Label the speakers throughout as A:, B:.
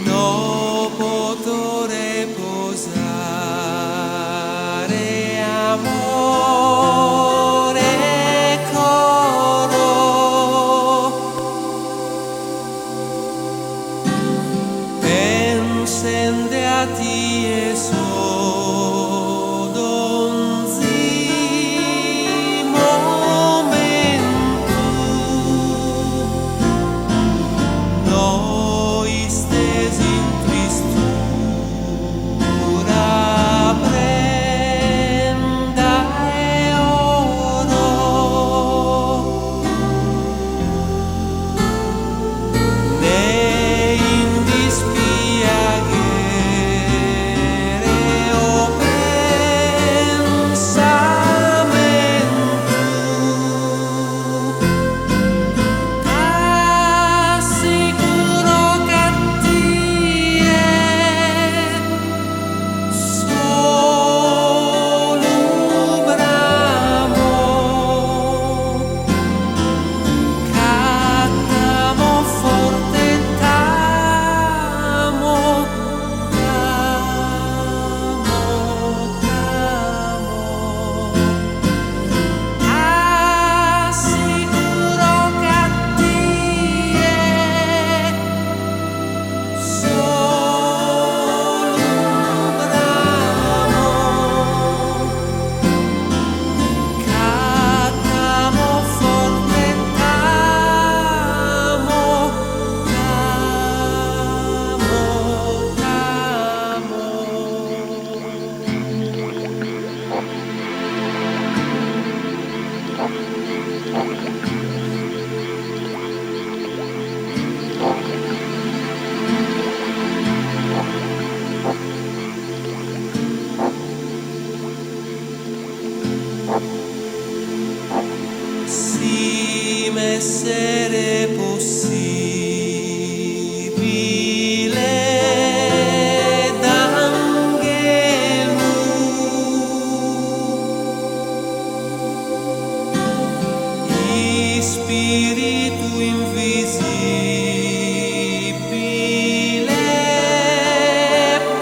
A: No poto reposare amore e coro Pensende a tie so donzi momentu No istes in tristura prenda 'e oro. Ne in dispiaghere o pensamentu. T'assiguro ch'a tie solu bramo, ca t'amo forte t'amo, t'amo, t'amo. T'assiguro ch'a tie solu bramo, ca t'amo forte t'amo, t'amo, t'amo. Si m'esseret possibile d'anghelu Ispiritu invisibile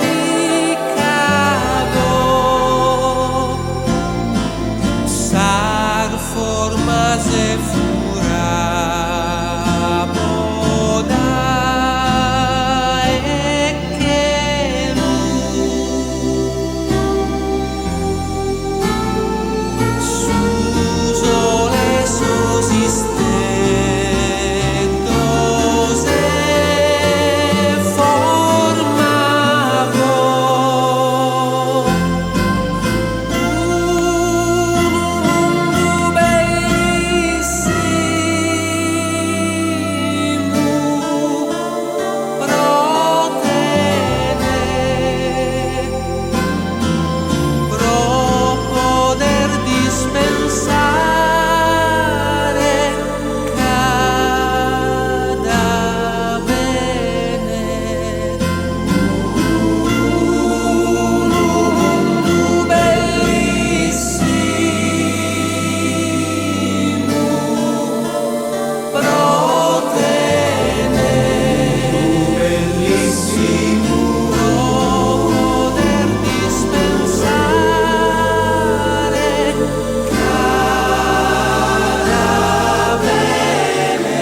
A: picadu Sas formas e furabo dae chelu Su sole sos isteddos e formabo Unu mundu bellissimu pro tene Pro poder dispensare cada bene Unu mundu bellissimu pro tene Pro poder dispensare cada bene.